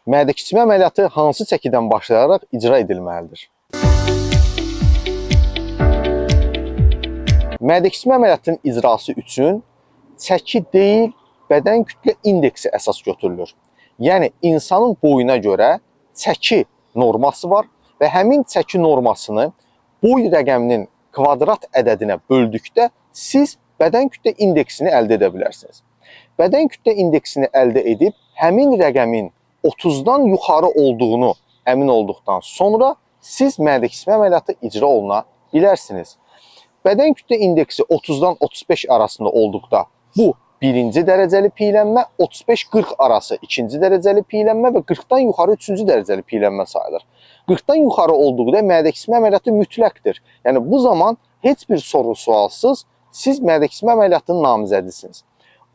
Mədə kiçilmə əməliyyatı hansı çəkidən başlayaraq icra edilməlidir? Mədə kiçilmə əməliyyatının icrası üçün çəki deyil, bədən kütlə indeksi əsas götürülür. Yəni insanın boyuna görə çəki norması var və həmin çəki normasını boy rəqəminin kvadrat ədədinə böldükdə siz bədən kütlə indeksini əldə edə bilərsiniz. Bədən kütlə indeksini əldə edib həmin rəqəmin 30-dan yuxarı olduğunu əmin olduqdan sonra siz mədə kiçilmə əməliyyatı icra oluna bilərsiniz. Bədən kütlə indeksi 30-dan 35 arasında olduqda bu birinci dərəcəli piylənmə, 35-40 arası ikinci dərəcəli piylənmə və 40-dan yuxarı üçüncü dərəcəli piylənmə sayılır. 40-dan yuxarı olduqda mədə kiçilmə əməliyyatı mütləqdir. Yəni bu zaman heç bir soru-sualsız siz mədə kiçilmə əməliyyatının namizədisiniz.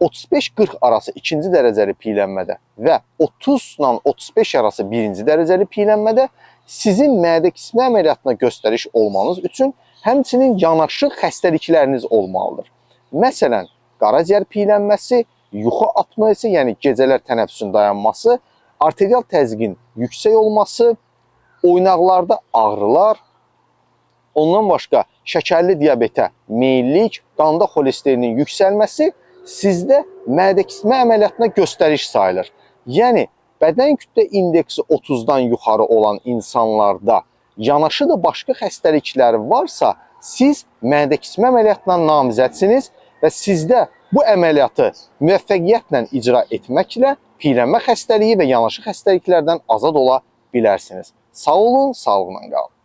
35-40 arası ikinci dərəcəli piylənmədə və 30 ilə 35 arası birinci dərəcəli piylənmədə sizin mədə kiçilmə əməliyyatına göstəriş olmanız üçün həmçinin yanaşı xəstəlikləriniz olmalıdır. Məsələn, qaraciyər piylənməsi, yuxu apnoesi, yəni gecələr tənəffüsün dayanması, arterial təzyiqin yüksək olması, oynaqlarda ağrılar, ondan başqa şəkərli diabetə meyillik, qanda xolesterin yüksəlməsi sizdə mədə kiçilmə əməliyyatına göstəriş sayılır. Yəni bədən kütlə indeksi 30-dan yuxarı olan insanlarda yanaşı da başqa xəstəliklər varsa, siz mədə kiçilmə əməliyyatına namizədsiniz və sizdə bu əməliyyatı müvəffəqiyyətlə icra etməklə piylənmə xəstəliyi və yanaşı xəstəliklərdən azad ola bilərsiniz. Sağ olun, sağlıqla qalın.